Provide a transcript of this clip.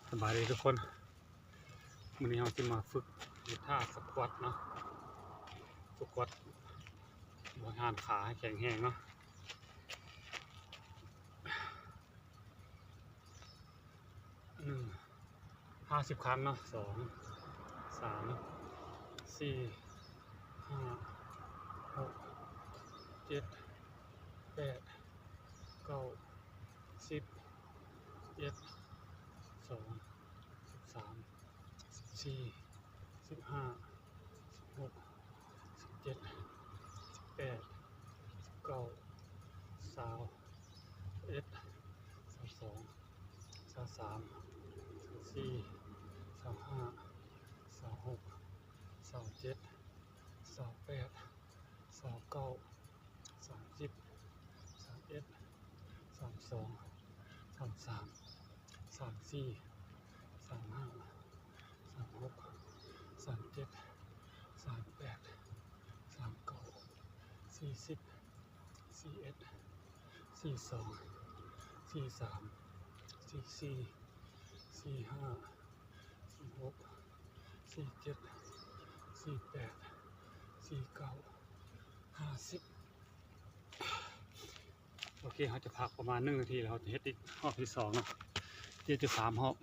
ສະບາຍດີທຸກຄົນ, ມື້ນີ້ເຮົາຊິມາຝຶກເຮັດທ່າສະຄວັດເນາະ. ສະຄວັດບໍລິຫານຂາໃຫ້ແຂງແຮງເນາະ. ໜຶ່ງ ຫ້າສິບຄັ້ງເນາະ. ສອງ ສາມ ສີ່ ຫ້າ ຫົກ ເຈັດ ແປດ ເກົ້າ ສິບ ສິບເອັດ ສິບສອງ ສິບສາມ ສິບສີ່ ສິບຫ້າ ສິບຫົກ ສິບເຈັດ ສິບແປດ ສິບເກົ້າ ຊາວ ຊາວເອັດ ຊາວສອງ ຊາວສາມ ຊາວສີ່ ຊາວຫ້າ ຊາວຫົກ ຊາວເຈັດ ຊາວແປດ ຊາວເກົ້າ ສາມສິບ ສາມເອັດ ສາມສອງ ສາມສາມ ສາມສີ່ ສາມຫ້າ ສາມຫົກ ສາມເຈັດ ສາມແປດ ສາມເກົ້າ ສີ່ສິບ ສີ່ເອັດ ສີ່ສອງ ສີ່ສາມ ສີ່ສີ່ ສີ່ຫ້າ ສີ່ຫົກ ສີ່ເຈັດ ສີ່ແປດ ສີ່ເກົ້າ ຫ້າສິບ. ໂອເຄ ເຮົາຈະພັກປະມານໜຶ່ງນາທີ ແລ້ວເຮົາຈະເຮັດອີກຮອບທີສອງເນາະ. ເຮັດຢູ່ສາມຮອບ